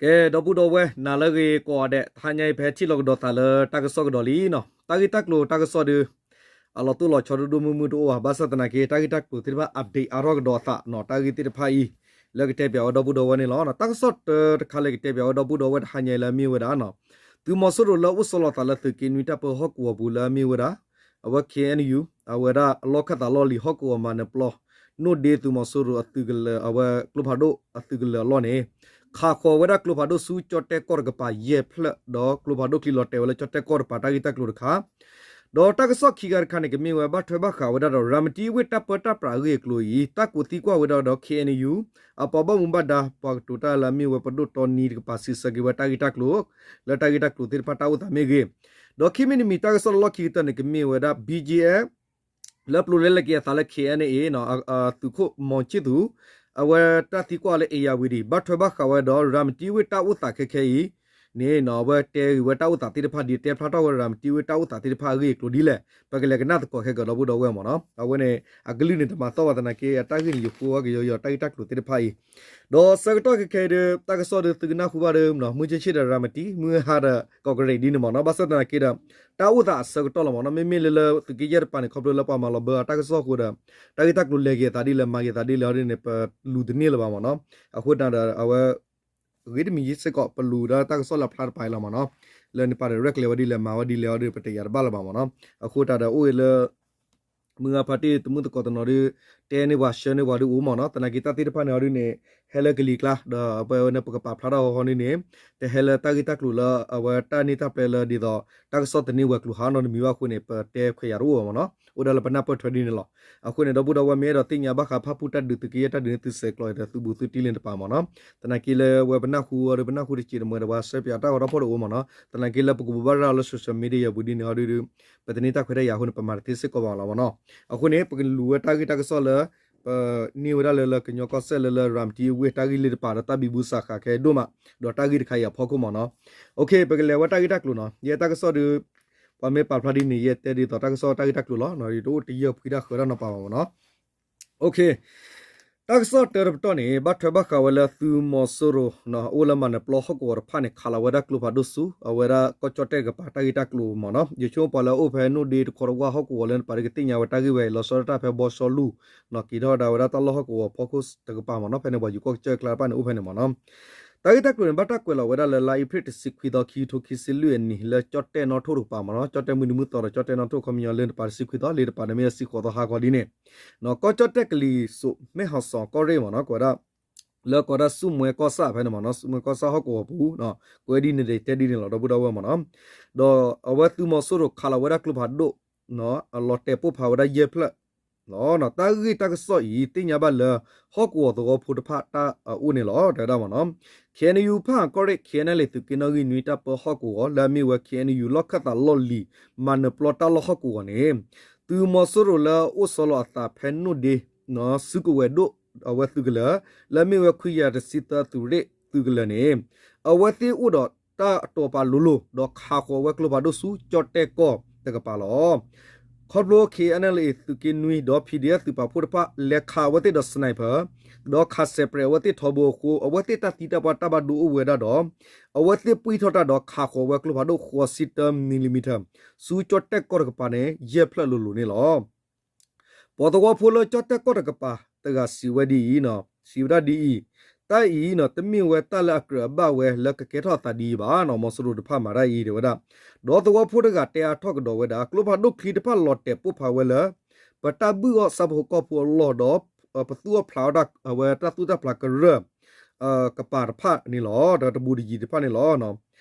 အဲ ဒီပုၢ်ဒီဝဲၢ် နၤလၢအဂ့ၤကိးဂၤဒဲး, တဟါညါအံၤ ဖဲထံၣ်လိာ်ကဒီးသးလၢတၢ်ကစီၣ်ကဒီးလံနီၤ. တၢ်ဂ့ၢ်တၢ်ကျိၤတၢ်ကစီၣ်ဒီး အလီၤတိၢ်လီၤဆီဒိၣ်ဒိၣ်မုၢ်မုၢ်တအိၣ်ဘၣ်, ဘၣ်ဆၣ်သနာ်က့ တၢ်ဂ့ၢ်တၢ်ကျိၤသ့ၣ်တဖၣ် update အါထီၣ်ကဒီးအသးနီၤ, တၢ်ဂ့ၢ်သ့ၣ်တဖၣ်အံၤ လၢကတဲပၠးဝဲဒီပုၢ်ဒီဝဲၢ်န့ၣ်လီၤ. တၢ်ကစီၣ်တၢတခါလၢကတဲပၠးဝဲဒီပုၢ်ဒီဝဲၢ်တဟါညါအံၤလၢအမ့ၢ်ဝဲဒၣ်နီၤ, သုးမီၤစိရိၤလၢအိၣ်ဆီလီၤသးလၢသုးက့နွံတၢ်ပၢဟီၣ်ကဝီၤပူၤလၢအမ့ၢ်ဝဲဒၣ် အဝဲ K N U အဝဲဒၣ်အလီၢ်ခၢၣ်သးလီၢ်လံၤဟီၣ်ကဝီၤမၤနၢၤပျီ နိၣ်ဒ့သုးမီၤစိရိၤအသုးကလၢၤ အဝဲကျိဖးဒိၣ်အသုးကလၢၤအလီၢ်န့ၣ် ခးဃီၤဝဲဒၣ်ကျိဖးဒိၣ်ဆူကၠီၣ်တဲၣ်ကီၢ်တကပၤယဲၢ်ဖျၢၣ် ဒီးကျိဖးဒိၣ်ချံလီၤတဲာ်ဝဲလၢကၠီၣ်တဲၣ်ကီၢ်တကပၤတၢ်ဂ့ၢ်တၢ်ကျိၤတခါ ဒီးတၢ်ကစီၣ်ခံခါတခါန့ၣ် ကမ့ၢ်ဝဲဘၣ်ထွဲဘၣ်ဃးဝဲဒၣ်ဒီး ရၤမတံဝ့ၢ်တၢ်ပၢတၢ်ပြးအဂ့ၢ်အကျိၤအံၤ တၢ်ကူးသံကွၢ်ဝဲဒၣ်ဒီး K N U အပှၤဘၣ်မူဘၣ်ဒါ ပှၤကတိၤတၢ်လၢအမ့ၢ်ဝဲပဒိၣ်တီနံတကပၤ စံးဆၢက့ၤဝဲတၢ်ဂ့ၢ်တၢ်ကျိၤ လၢတၢ်ဂ့ၢ်တၢ်ကျိၤသ့ၣ်တဖၣ်တၢ်အိၣ်သးမ့ၢ်ဂ့ၤ, ဒီးခံမံၤတမံၤ တၢ်ကစီၣ်လၢလီၢ်ခံကတၢၢ်န့ၣ် ကမ့ၢ်ဝဲဒၣ် B G F လၢပျိးလဲလဲက့ၤအသးလၢ K N A နီၤ, သုးခိၣ်မီၤဆံၣ်သူး အဝဲတၢ်သံကွၢ်လၢ အ့ၣ်ယၣ်ဝံၤဒံး ဘၣ်ထွဲဘၣ်ဃးဝဲဒီး ရၤမတံဝ့ၢ်တၢ်အိၣ်သးခဲခဲအံၤန့ၣ်နီၤ, အဝဲတဲဂ့ၤဝဲတၢ်အိၣ်သးသ့ၣ်တဖၣ်ဒ် တဲဖျါထီၣ်ဝဲရၤမတံဝ့ၢ်တၢ်အိၣ်သးသ့ၣ်တဖၣ်အဂ့ၢ်အကျိၤဒ်လဲၣ် ပကလဲၤကနၣ်သကိးခဲကဒီပုၢ်ဒီဝဲၢ်မ့ၢ်နီၤ. အဝဲန့ၣ် အကလုၢ်န့ၣ်တမၤသီၣ်ဘၣ်သနာ်က့ အတၢ်ဂ့ၢ်န့ၣ် ယဃိဝဲကယီယီတၢ်ဂ့ၢ်တၢ်ကျိၤသ့ၣ်တဖၣ်အံၤ ဒီးဆၢကတီၢ်ခဲခဲအံၤဒီး တၢ်ကစီၣ်ဒီးသုကနၢ်ဟူဘၣ်ဒီး မုၢ်ဆ့ၣ်ဆ့ၣ်ဒီးရၤမတံ မုၢ်ဟါဒီးကီၢ်ကရ့ၣ်ဒ်န့ၣ်မ့ၢ်နီၤ, ဘၣ်ဆၣ်သနာ်က့ဒီး တၢ်အိၣ်သးအဆၢကတီၢ်လီၤမ့ၢ်နီၤ, မ့မ့ၢ်လၢလၢသုးက့ယဲၢ်တပၤန့ၣ် ခီဖျိလၢပှၤမၤလီၤဘၢအတၢ်ကစီၣ်အဃိဒီး တၢ်ဂ့ၢ်တၢ်ကျိၤလဲၤက့ၤအသးဒ်လဲၣ် မၤက့ၤအသးဒ်လဲၣ်အီၤဒ်န့ၣ် ပလူၤတန့ၢ်လၢၤဘၣ်မ့ၢ်နီၤ. အဃိသတးဒီး အဝဲ ဂ့ၤတမံၤယံၤစ့ၢ်ကီး ပလူၤဒီးတၢ်ကစီၣ်လၢအဖျါတပၤအံၤလီၤမ့ၢ်နီၤ, လၢန့ၣ်ပာ်ဒီးရဲၣ်ကျဲၤဝဲဒ်လဲၣ် မၤဝဲဒ်လဲၣ်အီၤဒီး ပတယာ်တဘၣ်လၢၤဘၣ်မ့ၢ်နီၤ. အဃိသတးဒီးအိၣ်အံၤလၢ မုၢ်ဂၤဖါတံၢ်တမုၢ်သကိးတနီၤဒီး တဲန့ၢ်ပှၤဆှၢန့ၢ်ပှၤဒုးအိၣ်မ့ၢ်နီၤ, သနာ်က့တၢ်သ့ၣ်တဖၣ်န့ၣ်အီၤဒ်န့ၣ် ဟဲလၢကလံၤကျါ ဒီးအဝဲန့ၣ် ပကပာ်ဖျါထီၣ်ဟီဟီန့ၣ်န့ၣ် တဟဲလၢတၢ်ဂ့ၢ်တၢ်ကျိၤလၢအဝဲတၢ်န့ၢ်တၢ်ပျဲလၢဒ်သိး တၢ်ကစီၣ်တန့ၢ်ဝဲၤကျိၤဟးနီတမံၤဘၣ်အဃိန့ၣ် ပတဲခွဲးယာ်တအိၣ်ဘၣ်မ့ၢ်နီၤ, အိၣ်ဒၣ်လၢပနၢ်ပၢၢ်ထွဲဒ်န့ၣ်လီၤ. အဃိန့ၣ် ဒီပုၢ်ဒီဝဲၢ်မ့ၢ်အဲၣ်ဒိးသ့ၣ်ညါဘၣ်ဃးဖၣ်ပူၣ်တၢ်ဒုးသုးက့ယဲၢ်တၢ်ဒုးန့ၣ် သုဆဲးကျိးအံၤဒီးသုဘူးသုတံၢ်လံတပၤမ့ၢ်နီၤ, သနာ်က့လၢဝဲပနၢ်ဟူအီၤဒီးပနၢ်ဟူတစဲးတမှဲဒီး ပှၤဆှၢပၠးတၢ်ဂီၤထီၣ်ဖီၣ်တအိၣ်မ့ၢ်နီၤ, သနာ်က့လၢပကဘိးဘၣ်ရၤလၢ social media ပူၤဒ်န့ၣ်အီၤဒီး ပတန့ၢ်တၢ်ခွဲးတၢ်ယာ်အဃိန့ၣ် ပမၤတသ့စ့ၢ်ကီးဘၣ်လီၤမ့ၢ်နီၤ. အဃိန့ၣ် ပကလူၤဝဲတၢ်ဂ့ၢ်တၢ်ကစီၣ်လၢ ပန့ၢ်ဝဲဒၣ်လၢလၢကညီကီၢ်စဲၣ်လၢလၢရၤမတံဝ့ၢ်တၢ်ဂ့ၢ်လၢတပၤဒီးတၢ်ဘံဘူစးဃးခဲဒိၣ်မး ဒီးတၢ်ဂ့ၢ်တခါအံၤအဖီခိၣ်မ့ၢ်နီၤ. ပကလဲၤဝဲတၢ်ဂ့ၢ်တၢ်ကျိၤနီၤ, ယဲတၢ်ကစီၣ်ဒီး ပှၤမ့ၢ်ပာ်ဖျါဒ်န့ၣ် ယဲတဲဒ်သိးတၢ်ကစီၣ်တၢ်ဂ့ၢ်တၢ်ကျိၤလီၤ, ယတအိၣ်တယၢၢ်ဖှံတၢ်ဃၢတၢ်နီတပၤဘၣ်မ့ၢ်နီၤ. တၢ်ကစီၣ်တၢတပတီၢ်န့ၣ် ဘၣ်ထွဲဘၣ်ဃးဝဲလၢသုးမီၤစိရိၤ အိၣ်လၢမၤနၢၤပျီဟီၣ်ကဝီၤတဖၣ်န့ၣ် ခးလီၤဝဲဒၣ်ကျိဖးဒိၣ်ဆူ အဝဲဒၣ်ကီၢ်ကၠီၣ်တဲၣ်တကပၤတၢ်ဂ့ၢ်တၢ်ကျိၤမ့ၢ်နီၤ. ယဆိကမိၣ်ပှၤလၢအအိၣ်ဖဲနိၣ်ဒ့တခီတဝၢ်ဟီၣ်ကဝီၤလၢန့ၣ်တပၤဒီးကသ့ၣ်ညါဝဲတၢ်ဂ့ၢ်ဝဲအံၤ လီၤဆီဒၣ်တၢ်ဖဲဘီစီလူၢ် က့ၤထီၣ်ဝဲဒၣ်ဝဲဒၣ်တၢ်လီၢ်ဟီၣ်ကဝီၤဖီခိၣ်တကပၤမ့ၢ်နီၤ, ဖဲန့ၣ်ပှၤယူၤကီၢ်ကစၢၢ်ကျါတဖၣ်န့ၣ်အိၣ်ဖဲန့ၣ်မ့ၢ်နီၤ. တၢ်ဂ့ၢ်တၢ်ကျိၤန့ၣ် ဘၣ်တၢ်ကွဲးလီၤဝဲဒၣ်လၢလါအ့ဖြ့ၣ်တဆံခွံသီ ခံကထိခံဆံလွံၢ်အနံၤ လၢကၠီၣ်တဲၣ်နီၣ်ထိၣ်တကပၤမ့ၢ်နီၤ, ကၠီၣ်တဲၣ်မုၢ်နံၤမုၢ်သီဒီးကၠီၣ်တဲၣ်နီၣ်ထိၣ်ခီပညီလၢန့ၣ်တပၤတဆံခွံသီ လၢတပၤန့ၣ်မ့ၢ်တဆံဃိးသီဟါခီဒ်န့ၣ် ကီၢ်ကၠီၣ်တဲၣ်ကလံၤစိး မဲၢ်ဟီၣ်စီၤကီၢ်ရ့ၣ်မ့ၢ်နီၤ, ကွဲးဝဲဒၣ် လၢကိးဒၣ်ဆူၣ်မွဲကီၢ်ဆၣ်ဖဲန့ၣ်မ့ၢ်နီၤ, ဆူၣ်မွဲကီၢ်ဆၣ်ဟီၣ်ကဝီၤပူၤ, ကွဲးဒ်န့ၣ်ဒီးတဲဒ်န့ၣ်လီၤ ဒီပုၢ်ဒီဝဲၢ်မ့ၢ်နီၤ. ဒီးအဝဲသုးမီၤစိရိၤခးလီၤဝဲဒၣ်ကျိဖးဒိၣ် အလီၤတဲာ်ပိၢ်ဖးဝဲဒၣ်ယဲၢ်ဖျၢၣ်လီၤ. တၢ်ဂ့ၢ်တၢ်ကစီၣ်အံၤ သ့ၣ်ညါဘၣ်လၢ ဟီၣ်ကဝီၤသဝီဖိတဖၣ်တၢ်အအိၣ်န့ၣ်လီၤ တဲဝဲဒၣ်မ့ၢ်နီၤ. K N U ဖၣ်အၣ်ကီၢ်ရ့ၣ် K N L A သုးက့နီၣ်ဂံၢ်နွံတၢ်ပၢဟီၣ်ကဝီၤ လၢအမ့ၢ်ဝဲ K N U လီၢ်ခၢၣ်သးလီၢ်လံၤ မၤနၢၤပျီတၢ်လီၢ်ဟီၣ်ကဝီၤန့ၣ် သုးမီၤစိရိၤလၢအိၣ်ဆီလီၤအသးဖဲနိၣ်ဒ့ စုကဝဲၤဒိၣ်အဝဲသုးကလၢၤ လၢအမ့ၢ်ဝဲခွံကယၤတဆံသၢသုးရ့ၣ်သုးကလၢၤန့ၣ် အဝဲသ့ၣ်အိၣ်ဒီးတၢ်အတီၤပာ်လိၤလိၤ ဒီးခးဃီၤဝဲကျိဖးဒိၣ်ဆူကၠီၣ်တဲၣ်ကီၢ်တကပၤလီၤ. ခီဖျိ K N L A သုးက့နွံ ဒီး P D F သုးပာ်ဖှိၣ်တဖၣ် လဲၤခးအဝဲသ့ၣ်ဒီး sniper ဒီးခးစဲးပြဲးအဝဲသ့ၣ်ထီဘိအဃိ အဝဲသ့ၣ်တၢ်သံတၢ်ပှၢ်တၢ်ဘၣ်ဒိအိၣ်ဝဲဒၣ်ဒီး အဝဲသ့ၣ်ပှံၢ်ထီၣ်တၢ်ဒီးခးဃီၤဝဲကျိဖးဒိၣ်ဃိးဆံတၢ millimeter ဆူကၠီၣ်တဲၣ်ကီၢ်တကပၤန့ၣ် ယဲၢ်ဖျၢၣ်လိၤလိၤန့ၣ်လီၤ. ပှၤသဝီဖိလၢကၠီၣ်တဲၣ်ကီၢ်တကပၤတဂၤစံးဝဲဒ်အံၤ, စံးဝဲဒၣ်ဒ်အံၤ, တၢ်အံၤ တမ့ၢ်ဝဲတၢ်လၢအကြၢးအဘၣ်ဝဲလၢကကဲထီၣ်အသးဒ်အံၤဘၣ်, မီၤစိရိၤတဖၣ်မၤတၢ်အံၤ တဲဝဲဒၣ်. ဒီးသဝီဖိတဂၤတဲအါထီၣ်ကဒီးဝဲဒၣ် ကျိဖးဒိၣ်ချံတဖၣ်လီၤတဲာ်ပိၢ်ဖးဝဲလၢ ပတၢ်ဘုၣ်အီၣ်ဆၣ်ဖိကီၢ်ဖိအလီၢ်ဒီး ပသူၣ်အီၣ်ဖျးအီၣ်တၢ် အဝဲတၢ်သူၣ်တၢ်ဖျးကရၢၢ် ကပၤတဖၣ်န့ၣ်လီၤ, ဒီးတဘူးတယံၤတဖၣ်န့ၣ်လီၤ.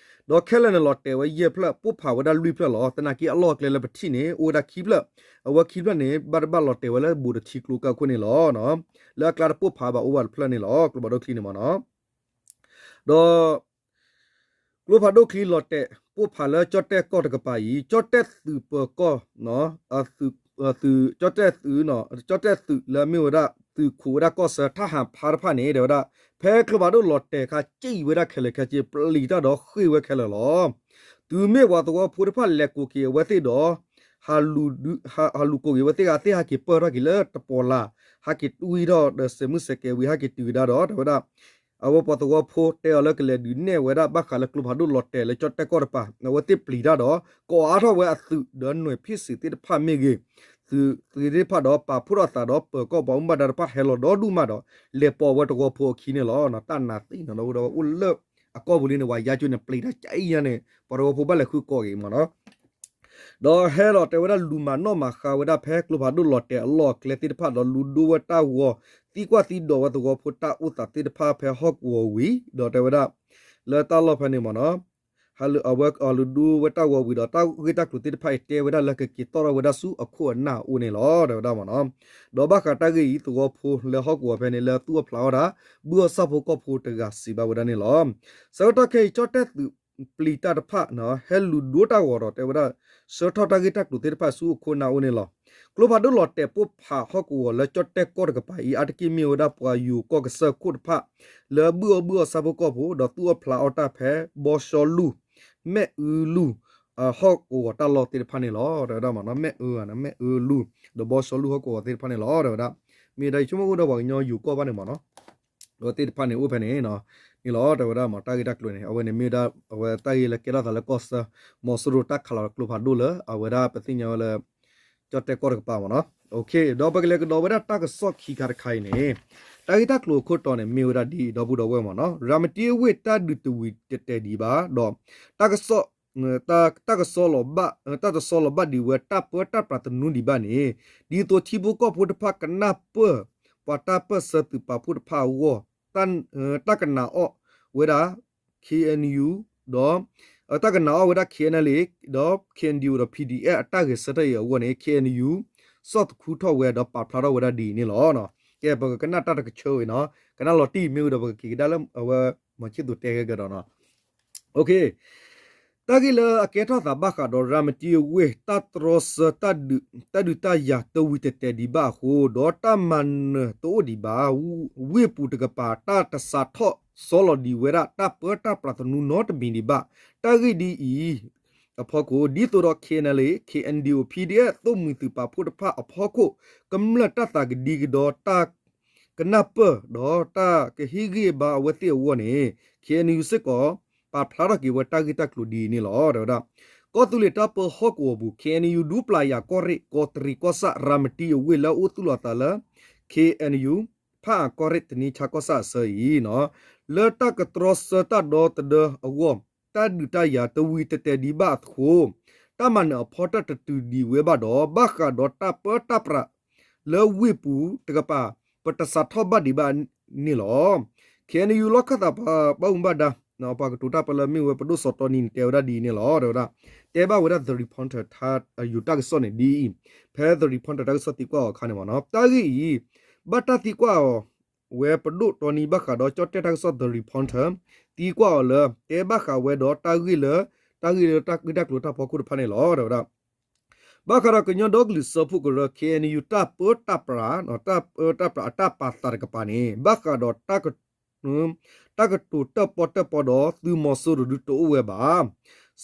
ဒီးခဲလၢာ်န့ၣ်လီၤတဲာ်ဝဲယဲၢ်ဖျၢၣ် ပိၢ်ဖးဝဲဒၣ်လွံၢ်ဖျၢၣ်လီၤ. သနာ်က့အလီၢ်အကျဲလၢပထံၣ်န့ၣ် အိၣ်ဝဲဒၣ်ခံဖျၢၣ်, အဝဲခံဖျၢၣ်န့ၣ် ဘၣ်တဘၣ်လီၤတဲာ်ဝဲလၢဘူးတထံကျိကၢၢ်ခိၣ်န့ၣ်လီၤ. လၢအကျါတပိၢ်ဖးဘၣ်အိၣ်ဝဲတဖျၢၣ်န့ၣ်လီၤ, ကျိဖးဒိၣ်ချံန့ၣ်မ့ၢ်နီၤ. ဒီး ကျိဖးဒိၣ်ချံလီၤတဲာ်ပိၢ်ဖးလၢကၠီၣ်တဲၣ်ကီၢ်တကပၤအံၤ ကၠီၣ်တဲၣ်သုးပၢၤကီၢ် သုး ကၠီၣ်တဲၣ်သုး ကၠီၣ်တဲၣ်သုးလၢအမ့ၢ်ဝဲဒၣ် သုးခိးဝဲဒၣ်ကီၢ်ဆၢ ထၣ်ဟၣ်ဖါတဖၣ်န့ၣ် တဲဝဲဒၣ် ဖဲကျိဖးဒိၣ်လီၤတဲာ်အခါ ကၠံၣ်ဝဲဒၣ်ခဲလၢာ်ခဲဆ့ ပျံၤတၢ်ဒီးဃ့ၢ်ဝဲခဲလၢာ်လီၤ. တုၤမ့ၢ်ပှၤသဝီဖိတဖၣ်လဲၤကိးက့ၤအဝဲသ့ၣ်ဒီး ဟးလူၤကိးက့ၤအဝဲသ့ၣ်ဂၤ သ့ၣ်ဟးက့ၤပၢၢ်ထီၣ်က့ၤလၢတပီၤလၢ် ဟးက့ၤတွံၢ်ထီၣ်ဒီးစဲးမုၢ်စဲးကဲးဝံၤ ဟဲက့ၤတုၤကဒါဒီး တဲဝဲဒၣ် အဝဲပှၤသဝီဖိတဲအီၤလၢကလဲၤဒုးနဲၣ်ဝဲဒၣ်ဘၣ်ဃးလၢကျိဖးဒိၣ်လီၤတဲာ်လၢကၠီၣ်တဲၣ်ကီၢ်တကပၤ အဝဲသ့ၣ်ပျံၤတၢ်ဒီး ကိးအါထီၣ်ဝဲအသုးဒီးနွဲၣ်ဖ့ၣ်စံးသ့ၣ်တဖၣ်မ့ၢ်ဂ့ၤ သုးသ့ၣ်တဖၣ်ဒီးပာ်ဖှိၣ်ထီၣ်သးဒီးပၢၤကီၢ်ပှၤမူဘၣ်ဒါတဖၣ်ဟဲလီၤဒီဒူၣ်မးဒီး လဲၤပိာ်ဝဲသဝီဖိအခံန့ၣ်လီၤ. တၢ်နးသံနီၤဒီပုၢ်ဒီဝဲၢ်အိၣ်လၢအကီၢ်ပူၤလံန့ၣ် ပှၤယါကၠိန့ၣ် ပျံၤတၢ်ကအံၤညါန့ၣ် ပှၤသဝီဖိဘၣ်လဲၤဃုကိးက့ၤမးနီၤ ဒီးဟဲလီၤတဲဝဲဒၣ်လူၤမၤနီၣ်မၤဃါဝဲဒၣ်ဖဲကျိဖးဒိၣ်လီၤတဲာ်အလီၢ်အကျဲသ့ၣ်တဖၣ်ဒီးလူၤဒိဝဲတၢ်ဂီၤ သံကွၢ်သံဒိးဝဲသဝီဖိတၢ်အိၣ်သးသ့ၣ်တဖၣ်ဖဲဟီၣ်ကဝီၤဝံၤ ဒီးတဲဝဲဒၣ် လၢတၢ်လီၢ်ဖဲန့ၣ်မးနီၤ အဝဲလူၤဒိဝဲတၢ်ဂီၤဝံၤဒီးတၢ်ဂ့ၢ်တၢ်ကျိၤသ့ၣ်တဖၣ်အံၤတဲဝဲဒၣ်လၢကက့ၤတီၣ်ထီၣ်ဝဲဒၣ်ဆူအခိၣ်အနၢ်အအိၣ်န့ၣ်လီၤ တဲဝဲဒၣ်မးနီၤ ဒီးဘၣ်ဃးတၢ်ဂ့ၢ်အံၤ သဝီဖိလၢဟီၣ်ကဝီၤဖဲန့ၣ်လၢသူၣ်အီၣ်ဖျးအီၣ်တၢ် ဘုၣ်အီၣ်ဆၣ်ဖိကီၢ်ဖိတဂၤစံးဘၣ်ဝဲဒၣ်န့ၣ်လီၤ. ဆၢကတီၢ်ခဲအံၤ ကၠီၣ်တဲၣ်သုးပျံၤတၢ်တဖၣ် ဟဲလူၤဒိတၢ်ဂီၤဒီးတဲဝဲဒၣ် ဆှၢထီၣ်တၢ်ဂ့ၢ်တၢ်ကျိၤသ့ၣ်တဖၣ်ဆူအခိၣ်အနၢ်အအိၣ်န့ၣ်လီၤ. ကျိဖးဒိၣ်လီၤတဲာ်ပိၢ်ဖးဟီၣ်ကဝီၤလၢကၠီၣ်တဲၣ်ကီၢ်တကပၤအံၤ အါတက့ၢ်မ့ၢ်ဝဲဒၣ်ပှၤယိၤကီၢ်ကစၢၢ်ခိၣ်တဖၣ် လၢဘုၣ်အီၣ်ဘုၣ်အီဆၣ်ဖိကီၢ်ဖိ ဒီးသူၣ်အီၣ်ဖျးအီၣ်တၢ်ဖဲ ဘီၡီလူၢ် မ့ၣ်အူလူၢ် ဟီၣ်ကဝီၤတၢ်လီၢ်သ့ၣ်တဖၣ်န့ၣ်လီၤ. တဲဝဲဒၣ်မးနီၤ မ့ၣ်အူ မ့ၣ်အူလူၢ် ဒီးဘီၡီလူၢ်ဟီၣ်ကဝီၤသ့ၣ်တဖၣ်န့ၣ်လီၤ. တဲဝဲဒၣ် မ့ၢ်ဒၣ်ယဆိကမိၣ်အိၣ်ဒီးပှၤကညီယိၤကီၢ်ဘၣ်န့ၣ်မးနီၤ ဒီးသ့ၣ်တဖၣ်န့ၣ်အိၣ်ဖဲန့ၣ် န့ၣ်လီၤ. တဲဝဲဒၣ်မး တၢ်ဂ့ၢ်တၢ်ကျိၤန့ၣ် အဝဲန့ၣ်မ့ၢ်ဝဲဒၣ် အဝဲတၢ်ဂ့ၢ်လၢကဲထီၣ်သးလၢကီၢ်ဆၢ မီၤစိရိၤတၢ်ခးလီၤကျိဖးဒိၣ်လၢ အဝဲဒၣ်ပသ့ၣ်ညါဝဲလၢ ကၠီၣ်တဲၣ်ကီၢ်တကပၤမးနီၤ ဒီးပကလဲၤကဒီးဝဲဒၣ်တၢ်ကစီၣ်ခံခါတခါအံၤန့ၣ် တၢ်ဂ့ၢ်တၢ်ကျိၤအခိၣ်တီန့ၣ် မ့ၢ်ဝဲဒၣ်ဒ်အံၤ ဒီပုၢ်ဒီဝဲၢ်မးနီၤ ရၤမတံအဝ့ၢ်တၢ်ဒုးတဝံၤတတဲာ်ဒံးဘၣ် ဒီး တၢ်ကစီၣ် တၢ်ကစီၣ်လီၤဘၣ် တၢ်ကစီၣ်လီၤဘၣ်ဒံးဝဲတၢ်ပၢတၢ်ပြးသနူဒံးဘၣ်န့ၣ် ဒ်သိးထံဖိကီၢ်ဖိတဖၣ်ကနၢ်ပၢၢ် ပှၤတၢ်ပၢၢ်ဆၢသုးပာ်ဖှိၣ်တဖၣ်အဂီၢ် တၢ်ကနးအီၣ်ဝဲဒၣ် ခ့ၣ်အဲၣ်ယူၣ် ဒီး တၢ်ကနးအီၣ်ဝဲဒၣ် ခ့ၣ်အဲၣ်ယူၣ် ဒီး ခ့ၣ်အဲၣ်ယူၣ် ဒီး ပီၣ်ဒီးအဲၣ် အတၢ်ဂဲၤဆၢထၢၣ်အံၤအဂီၢ်န့ၣ် ခ့ၣ်အဲၣ်ယူၣ် ဆီၣ်သခူထီၣ်ဝဲဒီးပာ်ဖျါထီၣ်ဝဲဒၣ်ဒ်အံၤန့ၣ်လီၤ. ကဲ ပကကနၣ်တၢ်တကဆၢအံၤနီၤ ကနၣ်လီၤတံၢ်မ့ၢ်ဝံၤဒီး ပကက့ၤကဒါလၢအဝဲ မီၤဆံၣ်သူးတဲဂ့ၤကဒီးနီၤ တၢ်ဂ့ၢ်လၢအကဲထီၣ်သးဘၣ်ဃးဒီးရၤမတံအဝ့ၢ် တၢ်တြီဆၢ တၢ်ဒုးတၢ်ယၤတဝံၤတတဲာ်ဒံးဘၣ်အဃိ ဒီးတၢ်မၤနၢၤတအိၣ်ဒံးဘၣ် ဝ့ၢ်ပူၤတကပၤ တၢ်တစးထီၣ်စီလီၤဒံးဝဲဒၣ် တၢ်ပၢတၢ်ပြးသနူနီတမံၤဒံးဘၣ် တၢ်ဂ့ၢ်ဒ်အံၤ အဖီခိၣ် ဒ်သိးဒီး ခ့ၣ်အဲၣ်ယူၣ် ခ့ၣ်အဲၣ်ယူၣ် ပီၣ်ဒီးအဲၣ် သိၣ်မှံၤသုးပာ်ဖှိၣ်တဖၣ်အဖီခိၣ် ကမျၢၢ်တၢ်သးကဒံကဒီး တၢ်ကနၢ်ပၢၢ် ဒီးတၢ်ကဟ့ၣ်ဂံၢ်ဟ့ၣ်ဘါအဝဲသ့ၣ်အဂီၢ်န့ၣ် ခ့ၣ်အဲၣ်ယူၣ်စ့ၢ်ကီး ပာ်ဖျါထီၣ်က့ၤဝဲတၢ်ဂ့ၢ်တၢ်ကျိၤဒ်အံၤန့ၣ်လီၤ. တဲဝဲဒၣ် ကီၢ်သူလ့ၤတၢ်ပၢဟီၣ်ကဝီၤပူၤ ခ့ၣ်အဲၣ်ယူၣ် ဒူပျၤယၤကီၢ်ရ့ၣ် ကီးတရံးကီၢ်ဆၣ် ရၤမတံအဝ့ၢ်လၢအအိၣ်သူၣ်လီၤအသးလၢ ခ့ၣ်အဲၣ်ယူၣ် ဖၣ်အၣ်ကီၢ်ရ့ၣ် တနံဆါကီၢ်ဆၣ်အဆၢအံၤ လၢတၢ်ကတြီဆၢတၢ်ဒီသဒၢအဂီၢ် တၢ်ဒုးတၢ်ယၤတဝံၤတတဲာ်ဒံးဘၣ်အဃိ တၢ်မၤနၢၤအဖီတၢၣ်တတုၤဒံးဝဲဘၣ်ဒီး ဘၣ်ဃးဒီးတၢ်ပၢတၢ်ပြးလၢဝ့ၢ်ပူၤတကပၤ ပတစးထီၣ်ဘၣ်ဒံးဘၣ်န့ၣ်လီၤ. ခ့ၣ်အဲၣ်ယူၣ်လီၢ်ခၢၣ်သးပှၤဘၣ်မူဘၣ်ဒါ ပှၤကတိၤတၢ်ပၢလၢမ့ၢ်ဝဲပဒိၣ်စီၤတီနံန့ၣ် တဲဝဲဒၣ်ဒ်အံၤန့ၣ်လီၤ. တဲဝဲဒၣ် တဲဘၣ်ဝဲဒၣ် The Reporter တၢ်ယူၤတၢ်ကစီၣ်န့ၣ်ဒ်အံၤ ဖဲ The Reporter တၢ်ကစီၣ်သံကွၢ်အီၤအခါန့ၣ်မးနီၤ တၢ်ဂ့ၢ်အံၤ ဘၣ်တၢ်သံကွၢ်အီၤ ဝဲပဒိၣ်တီနံဘၣ်ဃးဒီးကၠီၣ်တဲၣ်တၢ်ကစီၣ် The Reporter သံကွၢ်အီၤလၢ တဲဘၣ်ဃးဝဲဒီးတၢ်ဂ့ၢ်လၢ တၢ်ဂ့ၢ်လၢတၢ်ဂ့ၢ်တၢ်ကျိၤတၢ်ဖီခိၣ်တဖၣ်န့ၣ်လီၤ. တဲဝဲဒၣ် ဘၣ်ဃးဒီးကညီဒီကလုာ်စၢဖှိၣ်ကရၢ ခ့ၣ်အဲၣ်ယူၣ် တၢ်ပၢတၢ်ပြး တၢ်ပၢတၢ်ပြးအတၢ်ပာ်သးတကပၤန့ၣ် ဘၣ်ဃးဒီး တၢ်ကတိၤတၢၣ်ပီၣ်တၢၣ်ပီဒီးသုးမီၤစိရိၤဒုးတအိၣ်ဝဲဘၣ်.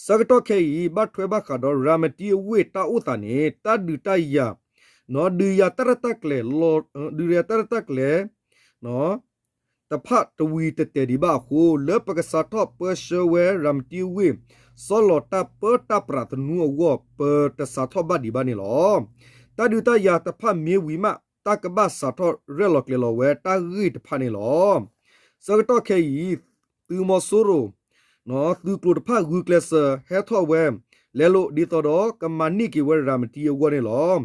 ဆၢကတီၢ်ခဲအံၤ ဘၣ်ထွဲဘၣ်ဃးဒီးရၤမတံအဝ့ၢ်တၢ်အိၣ်သးန့ၣ် တၢ်ဒုးတၢ်ယၤ ဒုးယၤတၢ်ရဲၣ်တၢ်ကျဲၤ ဒုးယၤတၢ်ရဲၣ်တၢ်ကျဲၤ တဖၣ်တဝံၤတတဲာ်ဒံးဘၣ်အဃိ လၢပကစးထီၣ်ပၢဆှၢဝဲရၤမတံဝ့ၢ် စီလီၤတၢ်ပၢတၢ်ပြးသနူအဂီၢ် ပတစးထီၣ်ဘၣ်ဒံးဘၣ်န့ၣ်လီၤ. တၢ်ဒုးတၢ်ယၤတဖၣ်မ့ၢ်ဝံၤမး တၢ်ကဘၣ်စးထီၣ်ရဲၣ်လီၤကျဲၤလီၤဝဲတၢ်ဂ့ၢ်တဖၣ်န့ၣ်လီၤ. ဆၢကတီၢ်ခဲအံၤ သုးမီၤစိရိၤ သုးကျိၤတဖၣ်ဂုာ်ကျဲးစၢးဟဲထီၣ်ဝဲ လဲၤလိာ်ဒ်သိးဒီးကမၤန့ၢ်က့ၤဝဲရၤမတံအဂီၢ်န့ၣ်လီၤ.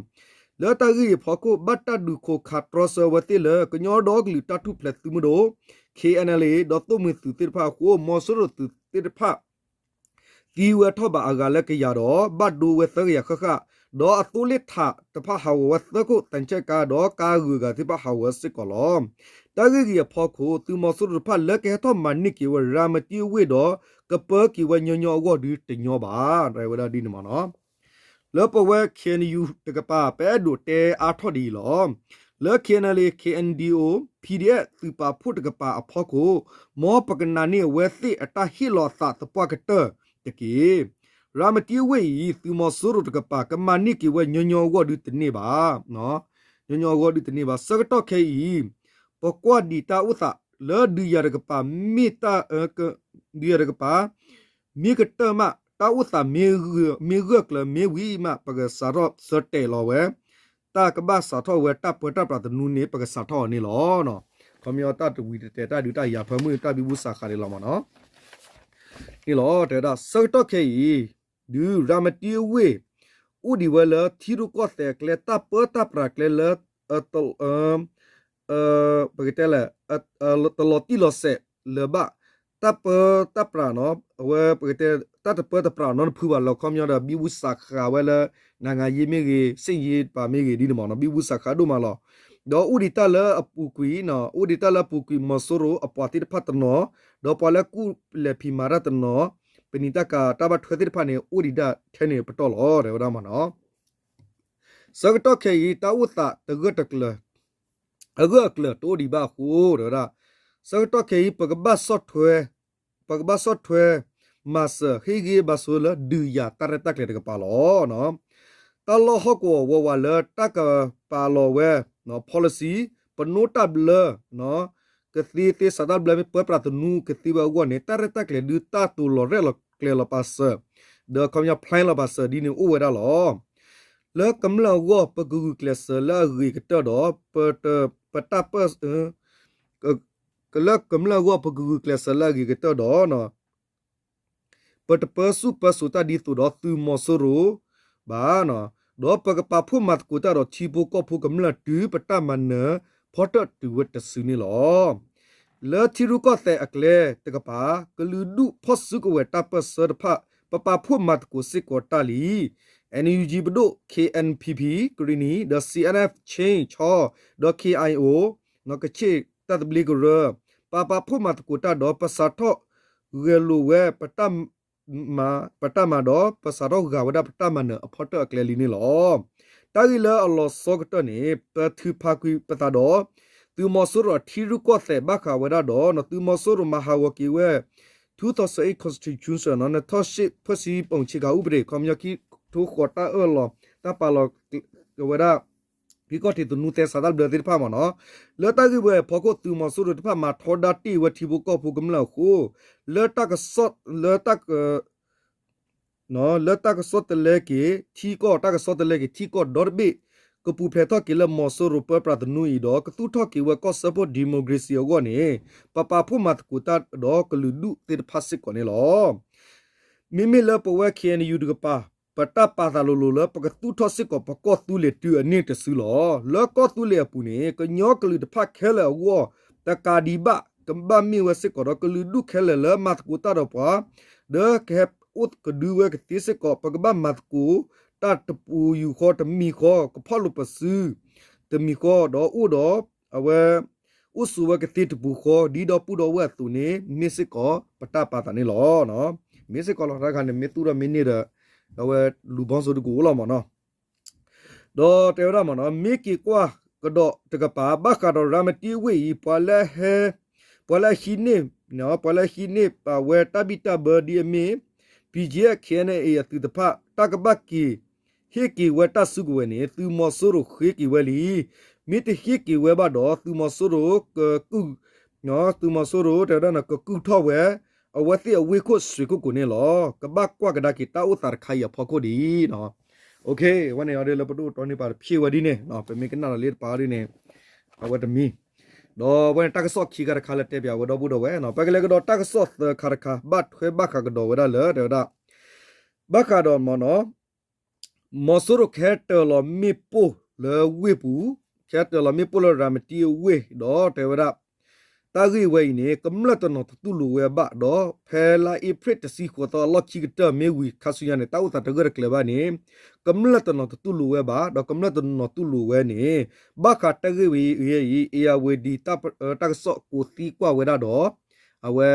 လၢတၢ်ဂ့ၢ်အံၤအဖီခိၣ် ဘၣ်တၢ်ဒုးခိးခးတြီဆၢဝဲသ့ၣ်လၢ ကညီဒီကလုာ်တၢ်ထူၣ်ဖျဲးသုးမုၢ်ဒိၣ် ခ့ၣ်အဲၣ်ယူၣ် ဒီးသိၣ်မှံၤသုးသ့ၣ်တဖၣ်အဃိ မီၤစိရိၤသုးသ့ၣ်တဖၣ် သံဝဲထီၣ်ဘးအဂၤလၢကယၤဒီး ဘၣ်ဒိဝဲသၢကယၤဃၣ်ဃၣ်, ဒီးအသိလ့ၣ်ထးတဖၣ်ဟးဂီၤဝဲသၢခိၣ် သံချပ်ကား ဒီးကါဂုၤအဂၤသ့ၣ်တဖၣ်ဟးဂီၤဝဲစ့ၢ်ကီးလီၤ. တၢ်ဂ့ၢ်အံၤအဖီခိၣ် သုးမီၤစိရိၤတဖၣ်လၢကဟဲထီၣ်မၤန့ၢ်က့ၤဝဲရၤမတံအဝ့ၢ်ဒီး ကပၢက့ၤဝဲညီညီအဂီၢ်ဒုတညီဘၣ် တဲဝဲဒၣ်ဒ်န့ၣ်မးနီၤ. လၢပဝဲ ခ့ၣ်အဲၣ်ယူၣ် တကပၤ ပအဲၣ်ဒိးတဲအါထီၣ်ဒ်အံၤလီၤ. လၢ ခ့ၣ်အဲၣ်ယူၣ် ခ့ၣ်အဲၣ်ယူၣ် ပီၣ်ဒီးအဲၣ် သုးပာ်ဖှိၣ်တကပၤအဖီခိၣ် မ်ပကနာ်န့ၢ်အဝဲသ့ၣ်အတၢ်ဟ့ၣ်လီၤအသးသပှၢ်ကတၢၢ်တက့ၢ်. ရၤမတံအဝ့ၢ်အံၤ သုးမီၤစိရိၤတကပၤ ကမၤန့ၢ်က့ၤဝဲညီညီအဂီၢ်ဒုတန့ၢ်ဘၣ်. ညီညီအဂီၢ်ဒုတန့ၢ်ဘၣ်. ဆၢကတီၢ်ခဲအံၤ ပကွၢ်ဒံးတၢ်အိၣ်သး လၢဒုးယၤတကပၤ မ့ၢ်တၢ် ဒုးယၤတကပၤ မ့ၢ်ကတၢၢ်မး တၢ်အိၣ်သးမ့ၢ်ဂၢၢ်ကျၢၤမ့ၢ်ဝံၤမး ပကစးထီၣ်ဆၢတဲာ်လီၤဝဲ တၢ်ကဘၣ်စးထီၣ်ဝဲတၢ်ပၢတၢ်ပြးသနူန့ၣ် ပကစးထီၣ်အီၤန့ၣ်လီၤ. ခီပညီတၢ်တဝံၤတတဲာ်တၢ်ဒုးတၢ်ယၤဖၢမုၢ်တၢ်ဘံဘူစးဃးန့ၣ်လီၤမ့ၢ်နီၤ. န့ၣ်လီၤ တဲဝဲဒၣ် ဆၢကတီၢ်ခဲအံၤ ဒုးရၤမတံအဝ့ၢ် အိၣ်ဒံးဝဲလၢထံရူၢ်ကီၢ်သဲးအကျဲ တၢ်ပၢတၢ်ပြးကျဲလၢ ပကတဲလဲၣ် တလီၤတံၢ်လီၤဆဲးလၢၤဘၣ် တၢ်ပၢတၢ်ပြးနီၤ အဝဲပကတဲ တၢ်တပၢတပြးနီတဖုဘၣ်လီၤ. ခီပညီဒီး ဘံဘူစးဃးဝဲလၢ နၤဂၤယ့မ့ၢ်ဂ့ၤ စ့ၣ်ယ့တပၤမ့ၢ်ဂ့ၤ ဒ်န့ၣ်မ့ၢ်နီၤ ဘံဘူစးဃးဒိၣ်မးလီၤ. ဒီးအိၣ်ဒံးတၢ်လၢအပူၤကွံာ် အိၣ်ဒံးတၢ်လၢအပူၤကွံာ် မီၤစိရိၤအပှၤသ့ၣ်တဖၣ်တနီၤ ဒီးပှၤလၢကူၣ်လဲၤဖံးမၤတၢ်တနီၤ ပနံာ်တၢ်ကၤတၢ်ဘၣ်ထွဲသ့ၣ်တဖၣ်န့ၣ် အိၣ်ဒံးဒၣ်ထဲန့ၣ်ပတီၢ်လီၤ တဲဝဲဒၣ်မ့ၢ်နီၤ. ဆၢကတီၢ်ခဲအံၤ တၢ်အိၣ်သးတဂၢၢ်တကျၢၤ အဂၢၢ်အကျၢၤတအိၣ်ဒံးဘၣ်အဃိ တဲဝဲဒၣ် ဆၢကတီၢ်ခဲအံၤ ပကဘၣ်ဆီၣ်ထွဲ ပကဘၣ်ဆီၣ်ထွဲ မၤစၢၤဟ့ၣ်ဂံၢ်ဘါဆိလၢဒုးယၤတၢ်ရဲၣ်တၢ်ကျဲၤတကပၤလီၤ. တၢ်လီၢ်ဟီၣ်ကဝီၤဝးဝးလၢတၢ်ကပာ်လီၤဝဲ policy ပနိတၢ်ဘျၢ ကသ့သ့စးတၢ်ဘျၢမ့ၢ်ပၢပြးသနူကသ့ဝဲအဂီၢ်န့ၣ် တၢ်ရဲၣ်တၢ်ကျဲၤဒုးတၢ်တိၤလီၤရဲၣ်လီၤကျဲၤလီၤပာ်စၢၤ ဒီးခီပညီ plan လီၤပာ်စၢၤဒ်န့ၣ်အိၣ်ဝဲဒၣ်လီၤ. လၢကမျၢၢ်အဂီၢ် ပကဂုာ်ကျဲးစၢးလၢအဂ့ၤကတၢၢ်ဒီး ပတၢ်ပၢၢ် လၢကမျၢၢ်အဂီၢ် ပကဂုာ်ကျဲးစၢးလၢအဂ့ၤကတၢၢ်ဒီး ပတပၢဆူၣ်ပၢစိးတၢ်ဒ်သိးဒီးသုးမီၤစိရိၤဘၣ်, ဒီးပကပာ်ဖှိၣ်မၤသကိးတၢ်ဒီးထံဖိကီၢ်ဖိကမျၢၢ်တုၤပတၢ်မၤနၢၤဖီတၢၣ်တုၤဝဲတစုန့ၣ်လီၤ. လၢထံရူၢ်ကီၢ်သဲးအကျဲတကပၤ ကလုာ်ဒူၣ်ဖီၣ်စုကဝဲၤတၢ်ပၢၢ်ဆၢတဖၣ် ပပာ်ဖှိၣ်မၤသကိးစ့ၢ်ကီးတၢ်လံ. NUG ပဒိၣ် K N P P ကရံၣ်နံၤ ဒီး C N F ခၠ့ၣ် ခၠီ ဒီး K I O ကခ့ၣ်တၢ်သဘျ့ကရၢ ပပာ်ဖှိၣ်မၤသကိးတၢ်ဒီး ပစးထီၣ်ဂဲၤလိာ်ဝဲ ပတၢ်မၤဒီး ပစးထီၣ်ဂာ်ဝဲဒၣ်ပတၢ်မၤနၢၤအဖီတၢၣ်အကျဲလံန့ၣ်လီၤ. တၢ်ဂ့ၢ်လၢအလီၤဆီကတၢၢ်န့ၣ် ပထုးဖးကွံာ်ပသးဒီး သုးမီၤစိရိၤအထံရူၢ်ကီၢ်သဲးဘၣ်ဃးဝဲဒၣ်ဒီး သုးမီၤစိရိၤမၤဟးဂီၤက့ၤဝဲ two thousand eight constitution နထီၣ်ရှ့ၣ်ဖၢၣ်စံပိာ်ဆ့ကၤဥပဒေ ခီပညီခံထိဃီးတၢ်အၢၣ်လီၤ တၢ်ပာ်လီၤဝဲဒၣ် ဟံၣ်ကီၢ်ထံးသနူသဲစးတၢ်ဘျၢသ့ၣ်တဖၣ်မ့ၢ်နီၤ, လၢတၢ်ဂ့ၢ်ဝဲအဖီခိၣ် သုးမီၤစိရိၤတဖၣ်မၤထီဒါတ့ၢ်ဝဲထံဖိကီၢ်ဖိကမျၢၢ်အဃိ လၢတၢ်ကစီၣ် လၢတၢ်က လၢတၢ်ကစီၣ်တလဲက့ၤထံကီၢ် တၢ်ကစီၣ်တလဲက့ၤထံကီၢ်ဒီတဘ့ၣ် ကပူၤဖျဲးထီၣ်က့ၤလၢမီၤစိရိၤပၢပြးသနူအံၤဒီး ကသူၣ်ထီၣ်က့ၤဝဲကီၢ်စၢဖှိၣ် democracy အဂီၢ်န့ၣ် ပပာ်ဖှိၣ်မၤသကိးတၢ်ဒီးကလုာ်ဒူၣ်သ့ၣ်တဖၣ်စ့ၢ်ကီးန့ၣ်လီၤ. မ့မ့ၢ်လၢပဝဲ K N U တကပၤ ပတၢ်ပာ်သးလိၤလိၤလၢ ပကသူၣ်ထီၣ်စ့ၢ်ကီးပကီၢ်သူလ့ၤတုၤအန့ၢ်တစုလီၤ. လၢကီၢ်သူလ့ၤအပူၤန့ၣ် ကညီကလုာ်တဖၣ်ခဲလၢာ်အဂီၢ် တကးဒံးဘၣ် ကဘၣ်မ့ၢ်ဝဲစ့ၢ်ကီးဒီး ကလုာ်ဒူၣ်ခဲလၢာ်လၢမၤသကိးတၢ်ဒီးပှၤ ဒီးကဟဲအိၣ်ကဒုဝဲကသ့စ့ၢ်ကီး ပကဘၣ်မၤသကိးတၢ်တပူၤယူၤဃီတမံၤဃီ ကဖီၣ်လိာ်ပစု တမံၤဃီ ဒီးအိၣ်ဒီး အဝဲ အိၣ်ဆိးဝဲကသ့တပူၤဃီ ဒ်ဒီပုၢ်ဒီဝဲၢ်အသိးန့ၣ် မ့ၢ်စ့ၢ်ကီးပတၢ်ပာ်သးန့ၣ်လီၤ. မ့ၢ်စ့ၢ်ကီးလီၤ တၢ်တခါန့ၣ် မ့ၢ်သူၣ်ထီၣ်မ့ၢ်န့ၢ်ဒီး အဝဲလူၤဘီစိတကူၣ်အိၣ်လီၤမ့ၢ်နီၤ. ဒီးတဲဝဲဒၣ်မ့ၢ်နီၤ မ့ၢ်က့ၤကွၢ်ကဒီးတကပၤ ဘၣ်ဃးဒီးရၤမတံအဝ့ၢ်အံၤ ပှၤလၢဟဲ ပှၤလၢအဟံးန့ၢ် ပှၤလၢအဟံးန့ၢ်ပာ်ဝဲတၢ်ဘံၣ်တၢ်ဘၢဒ်အမ့ၢ် B G F K N A အသုးတဖၣ် တၢ်ကဘၣ်က့ၤ ဟ့ၣ်က့ၤဝဲတၢ်စုကဝဲၤန့ၣ် သုးမီၤစိရိၤဃ့က့ၤဝဲလံ. မ့ၢ်တဟ့ၣ်က့ၤဝဲဘၣ်ဒီး သုးမီၤစိရိၤကကုၢ် သုးမီၤစိရိၤတဲဝဲဒၣ်န့ၣ် ကကုၢ်ထီၣ်ဝဲ အဝဲသ့ၣ်အဝ့ၢ်ခိၣ်စွ့ၤခိၣ်ကိးန့ၣ်လီၤ. ကဘၣ်ကွၢ်ကဒါက့ၤတၢ်အိၣ်သးတခါအံၤအဖီခိၣ်ဒ်အံၤ အဝဲန့ၣ်အီၤဒ်လၢပဒိၣ်တီန့ၢ်ပာ်တဖျ့ဝဲဒ်န့ၣ် ပမ့ၢ်ကနၣ်ဒီးလၢတပၤဒ်န့ၣ် အဝဲတမံၤ ဒီးအဝဲန့ၣ်တၢ်ကစီၣ်ခံခါတခါလၢတဲပၠးဝဲဒီပုၢ်ဒီဝဲၢ် ပကလဲၤကဒီးတၢ်ကစီၣ်သၢခါတခါ ဘၣ်ထွဲဘၣ်ဃးကဒီးဝဲဒၣ်လၢ တဲဝဲဒၣ် ဘၣ်ဃးဒီးမ့ၢ်နီၤ မီၤစိရိၤကဟဲတၢၤလီၤမ့ၣ်ပိၢ်လၢဝ့ၢ်ပူၤ ကဟဲတၢၤလီၤမ့ၣ်ပိၢ်လၢရၤမတံအဝ့ၢ်ဒီးတဲဝဲဒၣ် တၢ်ဂ့ၢ်ဝဲအံၤန့ၣ် ကမျၢၢ်တနီၤတတူၢ်လိာ်ဝဲဘၣ်ဒီး ဖဲလါအ့ဖြ့ၣ်တဆံဃိးသီအလီၢ်ခံကတၢၢ်မ့ၢ်ဝံၤခါဆူညါန့ၣ် တၢ်အိၣ်သးတဂၢၢ်တကျၢၤဘၣ်န့ၣ် ကမျၢၢ်တနီၤတတူၢ်လိာ်ဝဲဘၣ် ဒီးကမျၢၢ်တနီၤတူၢ်လိာ်ဝဲန့ၣ် ဘၣ်ဃးတၢ်ဂ့ၢ်ဝဲအံၤ အ့ၣ်ယၣ်ဝ့ၤဒံၤ တၢ်ကစီၣ်ကိးသံကွၢ်ဝဲဒၣ်ဒီး အဝဲ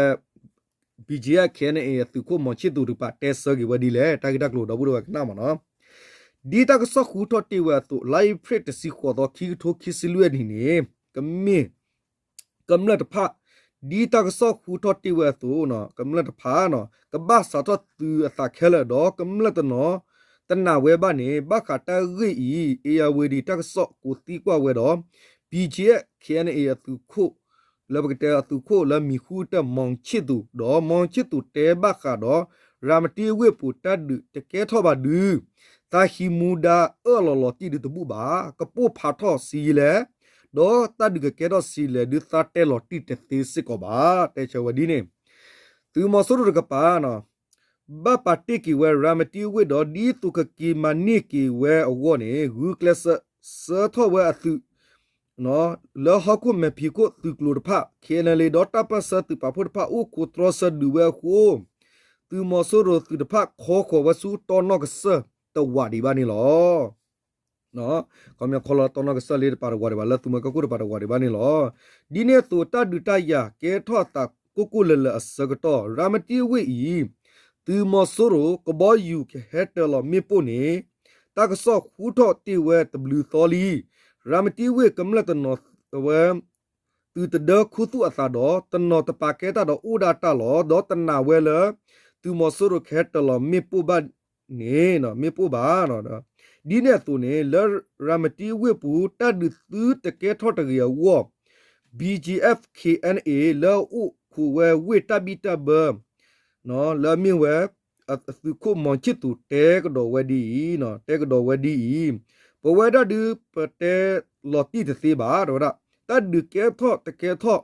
B G F K N A အသုးခိၣ်မီၤဆံၣ်သူးတကပၤတဲဆၢက့ၤဝဲဒ်လဲၣ် တၢ်ဂ့ၢ်တၢ်ကျိၤဒီပုၢ်ဒီဝဲၢ်ကနၣ်မ့ၢ်နီၤ ဒ်တၢ်ကစီၣ်ဃုထီၣ်တ့ၢ်ဝဲအသိး လါအ့ဖြ့ၣ်တဆံဃိးသီ ခံကထိခံဆံလွံၢ်နံၣ်န့ၣ် ကမ့ၢ် ကမျၢၢ်တဖၣ် ဒ်တၢ်ကစီၣ်ဃုထီၣ်တ့ၢ်ဝဲအသိး ကမျၢၢ်တဖၣ် ကဘၣ်စးထီၣ်သုးအသးခဲလၢာ်ဒီး ကမျၢၢ်တနီၤ တနာ်ဝဲဘၣ်န့ၣ် ဘၣ်ဃးတၢ်ဂ့ၢ်အံၤ အ့ၣ်ယၣ်ဝ့ၤဒံၤ တၢ်ကစီၣ်ကိးသံကွၢ်ဝဲဒီး B G F K N A အသုးခိၣ် လၢပကတဲအသုးခိၣ်လၢမံၤဃုတၢၢ် မောင်ချစ်သူ ဒီး မောင်ချစ်သူ တဲဘၣ်ဃးဒီး ရၤမတံဝ့ၢ်ပူၤတၢ်ဒုးတကဲထီၣ်ဘၣ်ဒုး သးဟံးမူဒါအၢၣ်လီၤလီၤတံၢ်ဒုးတဘူၣ်ဘၣ်, ကပိၢ်ဖးထီၣ်ဆံးယံာ်လဲၣ်, ဒီးတၢ်ဒုးကကဲထီၣ်ဆံးလဲၣ်ဒုး သးတဲလီၤတံၢ်တသ့စ့ၢ်ကီးဘၣ်, တဲဆၢဝဲဒ်န့ၣ်. သုးမီၤစိရိၤတကပၤ ဘၣ်ပာ်တ့ၢ်က့ၤဝဲရၤမတံဝ့ၢ်ဒီး ဒ်သိးကက့ၤမၤန့ၢ်က့ၤဝဲအဂီၢ်န့ၣ် ဂုာ်ကျဲးစၢးဆှၢထီၣ်ဝဲအသုး လၢဟီၣ်ခိၣ်မဲာ်ဖံးခိၣ်သုးကျိၤတဖၣ် ခ့ၣ်အဲၣ်ယူၣ်အ့ၣ် ဒီးတၢ်ပၢၢ်ဆၢသုးပာ်ဖှိၣ်တဖၣ်အိၣ်ခိးတြီဆၢဒုးဝဲအဃိ သုးမီၤစိရိၤသုးတဖၣ်ခီဃီၤဝဲဆူတီနီၢ်ကစၢၢ်တဝးဒံးဘၣ်န့ၣ်လီၤ. ခီပညီခီလီၤတီနီၢ်ကစၢၢ်လၢတပၤတဝးဒံးဘၣ် လၢသုးမီၤကၢၢ်ခိၣ်တပၤတဝးဒံးဘၣ်န့ၣ်လီၤ. ဒ်န့ၣ်အသိးတၢ်ဒုးတၢ်ယၤကဲထီၣ်သးကိၢ်ကိၢ်လၢၤလၢၤအဆၢကတီၢ် ရၤမတံဝ့ၢ်အံၤ သုးမီၤစိရိၤကဘီယူၤကဟဲတၢၤလီၤမ့ၣ်ပိၢ်န့ၣ် တၢ်ကစီၣ်ဟူထီၣ်တ့ၢ်ဝဲတဘျုးသီလံ. ရၤမတံဝ့ၢ်ကမျၢၢ်တနီၤဝဲ သုးတဒၢခူသူၣ်အသးဒီး တနီၤတပာ်ကဲတၢ်ဒီးအိၣ်ဒၣ်တၢ်လီၤ. ဒီးတနာ်ဝဲလၢ သုးမီၤစိရိၤကဟဲတၢၤလီၤမ့ၣ်ပိၢ်ဘၣ်န့ၣ် မ့ၣ်ပိၢ်ဘၣ်. ဒ်န့ၣ်အသိးန့ၣ် လၢရၤမတံဝ့ၢ်ပူၤ တၢ်ဒုးသုတကဲထီၣ်တဂ့ၤအဂီၢ် ဘီၣ်ကၠံၣ်အ့ၣ်ဖ် ခ့ၣ်အဲၣ်ယူၣ်အ့ၣ် လၢအအိၣ်ခိးဝဲဝ့ၢ်တၢ်ဘံၣ်တၢ်ဘၢ လၢအမ့ၢ်ဝဲ အသုးခိၣ်မောင်ချစ်သူ တဲကဒီးဝဲဒ်အံၤ, တဲကဒီးဝဲဒ်အံၤ, ပဝဲဒၣ်ဒုး ပတဲလီၤတံၢ်တသ့ဘၣ် တဲဝဲဒၣ်, တၢ်ဒုးကဲထီၣ်တကဲထီၣ်,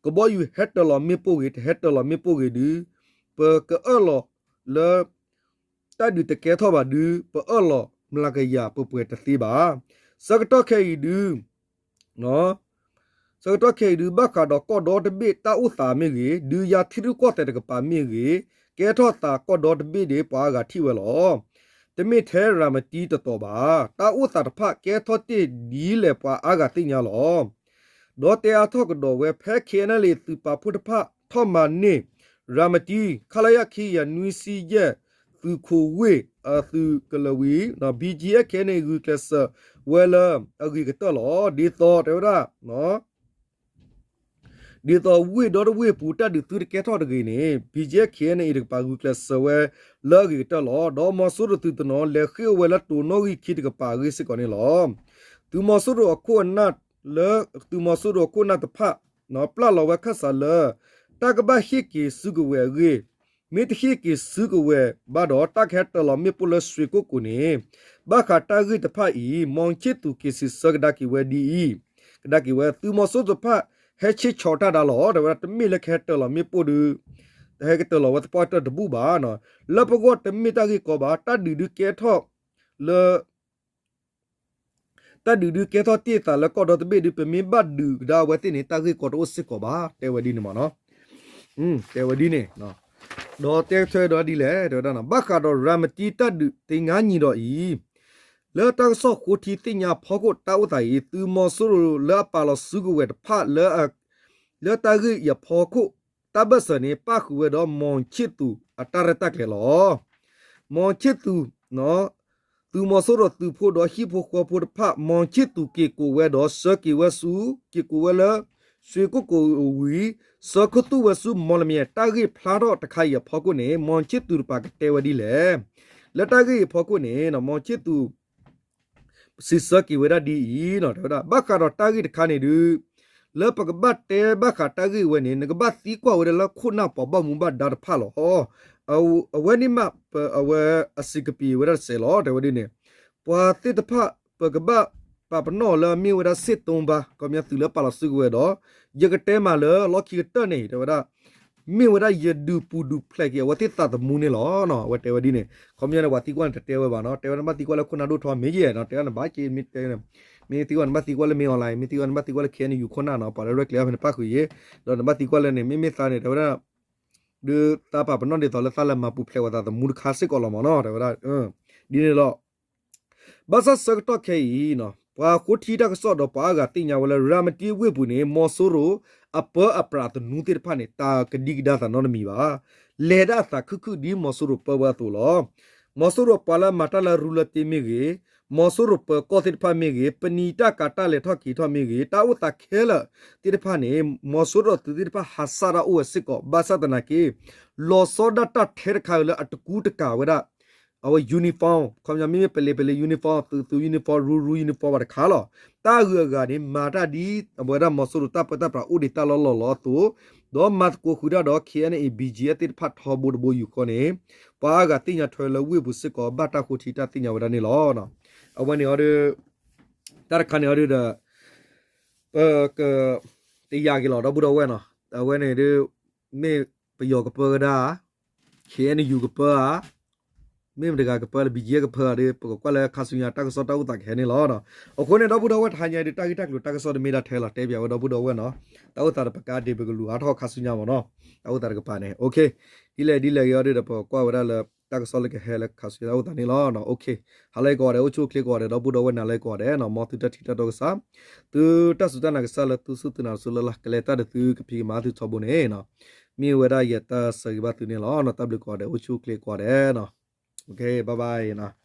ကဘီယူၤဟဲတၢၤလီၤမ့ၣ်ပိၢ်ဂ့ၤ တဟဲတၢၤလီၤမ့ၣ်ပိၢ်ဂ့ၤဒုး, ပကအၢၣ်လီၤလၢ တၢ်ဒုးတကဲထီၣ်ဘၣ်ဒုး ပအၢၣ်လီၤမျးကယၤပပှဲၤတသ့ဘၣ်. ဆၢကတီၢ်ခဲအံၤဒုး ဆၢကတီၢ်ခဲအံၤဒုး ဘၣ်ဃးဒီးကီၢ်ဒီတဘ့ၣ်တၢ်အိၣ်သးမ့ၢ်ဂ့ၤ, ဒုးယၤထံရူၢ်ကီၢ်သဲးတကပၤမ့ၢ်ဂ့ၤ, ကဲထီၣ်သးကီၢ်ဒီတဘ့ၣ်န့ၣ် ပှၤအါဂၤထံၣ်ဝဲလီၤ. တမ့ၢ်ထဲရၤမတံတတီၤဘၣ်, တၢ်အိၣ်သးတဖၣ်ကဲထီၣ်တ့ၢ်ဒ်လဲၣ်ပှၤအါဂၤသ့ၣ်ညါလီၤ. ဒီးတဲအါထီၣ်ကဒီးဝဲ ဖဲ ခ့ၣ်အဲၣ်ယူၣ်အ့ၣ် သုးပာ်ဖှိၣ်တဖၣ်ထီၣ်မၤန့ၢ် ရၤမတံ ခလရ ခံကယၤနွံဆံယဲၢ် သုးခိးဝ့ၢ်အသုးကလၢၤဝံၤ ဘီၣ်ကၠံၣ်အ့ၣ် ခ့ၣ်အဲၣ်ယူၣ်အ့ၣ် ဂုာ်ကျဲးစၢးဝဲလၢအဂ့ၤကတၢၢ်လီၤ. ဒ်သိးတဲဝဲဒၣ် ဒ်သိးဝ့ၢ်ဒီတဝ့ၢ်ပူၤ တၢ်ဒုးသုတကဲထီၣ်တဂ့ၤန့ၣ် ဘီၣ်ကၠံၣ်အ့ၣ် ခ့ၣ်အဲၣ်ယူၣ်အ့ၣ် တကပၤဂုာ်ကျဲးစၢးဝဲလၢအဂ့ၤကတၢၢ်လီၤ. ဒီးမီၤစိရိၤသုးတနီၤ လဲၤဃ့ၢ်အိၣ်ဝဲလၢတိၤနီၣ်ဂံၢ်ခံတကပၤအဂ့ၢ်စ့ၢ်ကီးန့ၣ်လီၤ. သုးမီၤစိရိၤအခိၣ်အနၢ်လၢ သုးမီၤစိရိၤအခိၣ်အနၢ်တဖၣ် ပျၢ်လီၤဝဲခၢၣ်စးလၢ တၢ်ကဘၣ်ဟ့ၣ်က့ၤစုကဝဲၤအဂ့ၢ်, မ့ၢ်တဟ့ၣ်က့ၤစုကဝဲၤဘၣ်ဒီး တၢ်ကဟဲတၢၤလီၤမ့ၣ်ပိၢ်လၢရွှ့ၣ်ကိၣ်ကိၣ်န့ၣ် ဘၣ်ဃးတၢ်ဂ့ၢ်တဖၣ်အံၤ မီၤဆ့ၣ်သူးက့ၤစံးဆၢကဒါက့ၤဝဲဒ်အံၤ, ကဒါက့ၤဝဲ သုးမီၤစိရိၤတဖၣ် ဟဲဆ့ၣ်ဆီးတၢ်ဒါလီၤ တဲဝဲဒၣ် တမ့ၢ်လၢကဟဲတၢၤလီၤမ့ၣ်ပိၢ်ဒုး တဟဲကတၢၤလီၤဝဲသပှၢ်တၢၢ်တဘူၣ်ဘၣ်. လၢပဂီၢ်တမ့ၢ်တၢ်ဂ့ၢ်ကီဘၣ်, တၢ်ဒုးဒုးကဲထီၣ်လၢ တၢ်ဒုးဒုးကဲထီၣ်တ့ၢ်သးလၢကီၢ်ဒီတဘ့ၣ်ဒုး ပမ့ၢ်ဘၣ်ဒုးကဒါအဝဲသ့ၣ်န့ၣ် တၢ်ဂ့ၢ်ကီတအိၣ်စ့ၢ်ကီးဘၣ် တဲဝဲဒ်န့ၣ်မးနီၤ. တဲဝဲဒ်န့ၣ်, ဒီးတဲထွဲဒီးဒ်လဲၣ် တဲဝဲဒၣ် ဘၣ်ဃးဒီးရၤမတံတၢ်ဒုးသ့ၣ်ညါနံၤဒီးအံၤ, လၢတၢ်ကစီၣ်ဃိထံသ့ၣ်ညါဖီခိၣ်တၢ်အိၣ်သးအံၤ သုးမီၤစိရိၤလၢအပာ်လီၤစုကဝဲၤတဖၣ်လၢ လၢတၢ်ဂ့ၢ်အံၤအဖီခိၣ် တၢ်ဘၢၣ်စၢၤန့ၣ် ပၣ်ဃုာ်ဝဲဒီးမီၤဆ့ၣ်သူးအတၢ်ရဲၣ်တၢ်ကျဲၤလီၤ. မီၤဆ့ၣ်သူး သုးမီၤစိရိၤသုးဖိဒီးဟံၣ်ဖိဃီဖိတဖၣ် မီၤဆ့ၣ်သူးက့ၤကိးဝဲဒီး ဆှၢက့ၤဝဲဆူ က့ၤကိးဝဲလၢ ရွှ့ၣ်ကိၣ်ကိၣ်ဝံၤ ဆှၢခူသူၣ်ဝဲဆူမီၣ်လမံၤ တၢ်ဂ့ၢ်ဖျါထီၣ်တခါအံၤအဖီခိၣ်န့ၣ် မီၤဆ့ၣ်သူးတပၤကတဲဝဲဒ်လဲၣ်. လၢတၢ်ဂ့ၢ်အံၤအဖီခိၣ်န့ၣ် မီၤဆ့ၣ်သူး စံးဆၢက့ၤဝဲဒၣ်ဒ်အံၤ တဲဝဲဒၣ် ဘၣ်ဃးဒီးတၢ်ဂ့ၢ်တခါန့ၣ်ဒုး လၢပကဘၣ်တဲဘၣ်ဃးတၢ်ဂ့ၢ်ဝဲန့ၣ် နကဘၣ်သံကွၢ်ဝဲဒၣ်လၢခိၣ်နၢ်ပှၤဘၣ်မူဘၣ်ဒါတဖၣ်လီၤ. အဝဲန့ၣ်မး ပအဝဲအစံးကပံာ်ဝဲဒၣ်တစဲးလီၤ တဲဝဲဒ်န့ၣ်, ပှၤသ့ၣ်တဖၣ် ပကဘၣ်ပာ်ပနီၣ်လၢအမ့ၢ်ဝဲဒၣ် စ့ၣ်တိဘါ ခီပညီသုးလၢပာ်လီၤစုကဝဲၤဒီး ယကတဲမးလၢလီၢ်ခံကတၢၢ်န့ၣ် တဲဝဲဒၣ် မ့ၢ်ဝဲဒၣ်ယဒုးပူၤဒုးဖျဲးက့ၤ အဝဲသ့ၣ်သးသမူန့ၣ်လီၤ. အဝဲတဲဝဲဒ်န့ၣ် ခီပညီန့ၣ် ပှၤသံကွၢ်န့ၣ် တတဲဝဲဘၣ်နီၤ တဲဝဲဒၣ်နဘၣ်သံကွၢ်လၢခိၣ်နၢ်ဒိၣ်ထီၣ်မ့ၢ်ယဲၢ်နီၤ တဲဝဲနဘၣ်က့ၤ မ့ၢ်တဲ မ့ၢ်သံကွၢ်နဘၣ်သံကွၢ်လၢမ့ၢ် online မ့ၢ်သံကွၢ်နဘၣ်သံကွၢ်လၢ ခ့ၣ်အဲၣ်ယူၣ် ခိၣ်နၢ်နီၤ ပှၤလၢရဲၣ်ကျဲၤအီၤဖဲန့ၣ်ပၣ်ဃုာ်ယဲၢ် ဒီးနဘၣ်သံကွၢ်လၢန့ၣ် မ့မ့ၢ်သးန့ၣ် တဲဝဲဒၣ် ဒုးသးပာ်ပနီၣ်ဒ်သိးလၢသးလဲၤမၤပူၤဖျဲးဝဲသးသမူတခါစ့ၢ်ကီးလီၤမးနီၤ တဲဝဲဒၣ် ဒ်န့ၣ်လီၤ. ဘၣ်ဆၣ်ဆၢကတီၢ်ခဲအံၤ ပှၤဃိထံတၢ်ကစီၣ်ဒီးပှၤအါဂၤသ့ၣ်ညါဝဲလၢ ရၤမတံဝ့ၢ်ပူၤန့ၣ် မီၤစိရိၤအပၢအပြးသနူသ့ၣ်တဖၣ်န့ၣ် တၢ်ကဒံကဒါသးနီတမံၤဘၣ်. လဲၤဒၣ်အသးခုၣ်ခုၣ်ဒ်မီၤစိရိၤပၢဝဲအသိးလီၤ. မီၤစိရိၤပှၤလၢအမၤတၢ်လၢရူလၢတ့မ့ၢ်ဂ့ၤ, မီၤစိရိၤပၢကီၢ်သ့ၣ်တဖၣ်မ့ၢ်ဂ့ၤ, ပနံာ်တၢ်ကၤတၢ်လဲၤထီၣ်က့ၤထီၣ်မ့ၢ်ဂ့ၤ, တၢ်အိၣ်သးခဲလၢာ်သ့ၣ်တဖၣ်န့ၣ် မီၤစိရိၤသုးသ့ၣ်တဖၣ်ဟးစၢ်တၢ်အိၣ်ဝဲစ့ၢ်ကီး ဘၣ်ဆၣ်သနာ်က့ လီၤဆီဒၣ်တၢ်ထဲတခါလၢအတကူတကၤဝဲဒၣ် အဝဲ uniform ခီပညီ မ့မ့ၢ်ပလဲၤပလဲၤ uniform သုးသုး uniform ရူရူ uniform ဘၣ်တခါလီၤ. တၢ်ဂုၤအဂၤန့ၣ် မၤတၢ်ဒ်အဝဲဒၣ်မီၤစိရိၤတၢ်ပၢတၢ်ပြးအိၣ်ဒံးတၢ်လီၢ်လီၢ်လီၤအသိး, ဒီးမၤသကိးဃုာ်တၢ်ဒီး K N A BGF သ့ၣ်တဖၣ်ထီဘိတဘိယူၢ်ဃီန့ၣ်, ပှၤအါဂၤသ့ၣ်ညါထွဲလၢဝ့ၢ်ပူၤစ့ၢ်ကီး ဘၣ်တၢ်ဃိထံတၢ်သ့ၣ်ညါဝဲဒၣ်န့ၣ်လီၤ. အဝဲန့ၣ်အီၤဒီး တၢ်တခါန့ၣ်အီၤဒီး ပက တယာ်က့ၤလီၤ ဒီပုၢ်ဒီဝဲၢ်နီၤ. အဝဲန့ၣ်ဒ် မ့ၢ်ပယီၤကပၢကဒါ, K N U ကပၢဧါ, မ့ၢ်မတဂၤကပၢလၢ B G F ကပၢဧါဒီး ပကကွၢ်လၢခါဆူညါတၢ်ကစီၣ်တၢ်အိၣ်သးကဟဲန့ၣ်လီၤ. အဃိန့ၣ် ဒီပုၢ်ဒီဝဲၢ် တဟါညါအံၤဒ် တၢ်ဂ့ၢ်တၢ်ကျိၤတၢ်ကစီၣ်တမ့ၢ်ဒၣ်ထဲလီၤ တဲပၠးဝဲဒီပုၢ်ဒီဝဲၢ်နီၤ. တၢ်အိၣ်သးဒီးပကါဒ့း ပကလူၤအါထီၣ်ခါဆူညါမ့ၢ်နီၤ. တၢ်အိၣ်သးတကပၤန့ၣ် ဒ်လဲၣ်ဒ်လဲၣ်ဂ့ၤအီၤဒီး ပကကွၢ်ဝဲဒၣ်လၢ တၢ်ကစီၣ်လၢကဟဲလၢခါဆူညါတၢ်အိၣ်သးန့ၣ်လီၤ. ဟါလၢအဂ့ၤကိးဂၤဒဲး အိၣ်ဆူၣ်အိၣ်ချ့ကိးဂၤဒဲး ဒီပုၢ်ဒီဝဲၢ် နၤလၢအဂ့ၤကိးဂၤဒဲးနီၤ. မ်သုတၢ်ထံၣ်တၢ်တီကစၢ်, သုတၢ်စူၢ်တၢ်နာ်ကစၢ်လၢသုစူၢ်သုနာ်တစူၢ်လၢ်လၢ် ကလဲၤတၢ်ဒီးသုကဖံးကမၤသုထီဘိန့ၣ်, မ့ၢ်ဝဲဒၣ်ယတၢ်ဆၢဂ့ၤဘၣ်သုန့ၣ်လီၤ. တၢ်ဘျုးကိးဂၤဒဲး အိၣ်ဆူၣ်အိၣ်ချ့ကိးဂၤဒဲးနီၤ. Okay, bye bye.